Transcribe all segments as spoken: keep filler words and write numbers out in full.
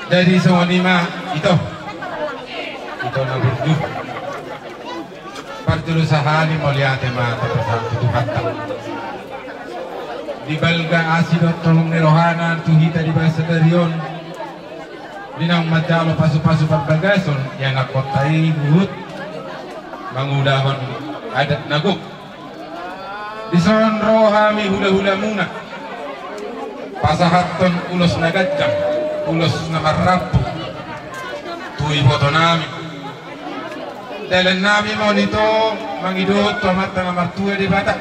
Jadi songon i ma, ito. Ito na burju. Parjolo sahali mauliate ma tapasahat tu Tuhanta. Dibalga asi dohot holong ni rohana tu hita di bagasan sadari on. Di naung manjalo pasupasu parbagason di anakkonta i huhut mangulahon adat na gok. Dison ro hami hulahulamuna pasahathon ulos na ganjang, ulos na marrambu tu ibotonami. Dalannami ma on ito mangido tu Amanta na martua Debata.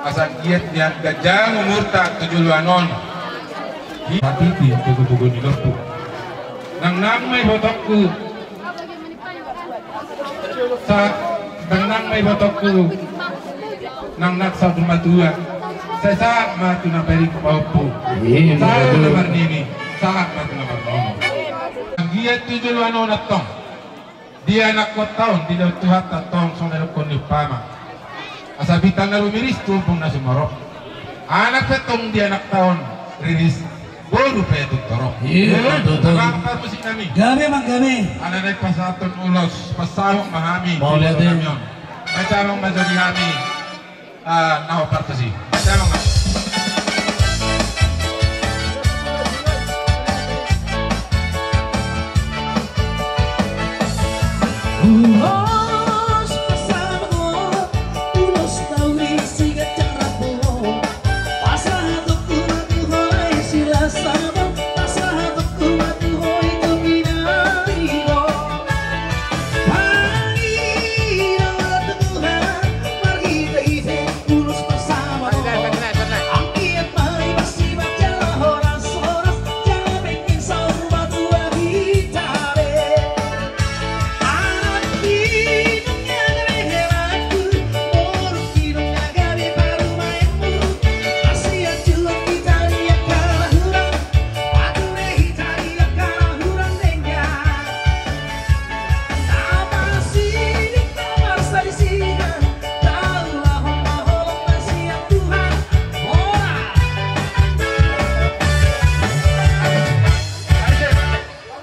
Asa giat di ganjang umurta tu joloan on. Hatiti tu gogo ni lombu. Nangnang ma ibotongku. Sa, nangnang ma ibotongku. Nangnang saur matua. Sai sahat ma tu na parik pahompu. Sahat ma tu na marnini. Sahat ma tu na marnono. Giat tu joloan on antong. Di anakkonta on dilehon Tuhanta antong songon na didokkon ni umpama. Asa bintang na rumiris tu ombun na sumorop. Anak pe antong di anakta on riris, boru pe tung torop. Iya, betul. Abang parmusiknami. Gabe, Amang, gabe. Ala naeng pasahathon ulos pansaluk ma hami. Mauliate. Di joloan on. Baca Amang ma jo di hami. Ah, na hombar tusi. Siapa, Mas? Ulos pasahathon, ulos na uli siganjang rambu. Pasahathon tu ho, Silas Sabam, pasahathon tu ho, itu minari ho.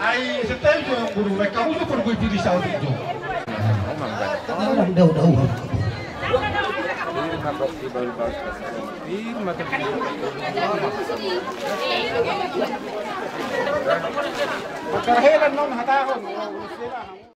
Ai, setel jo guru, mereka udah pergi pilih saudara jo. Daun, daun, daun. Maka heran non hatahon.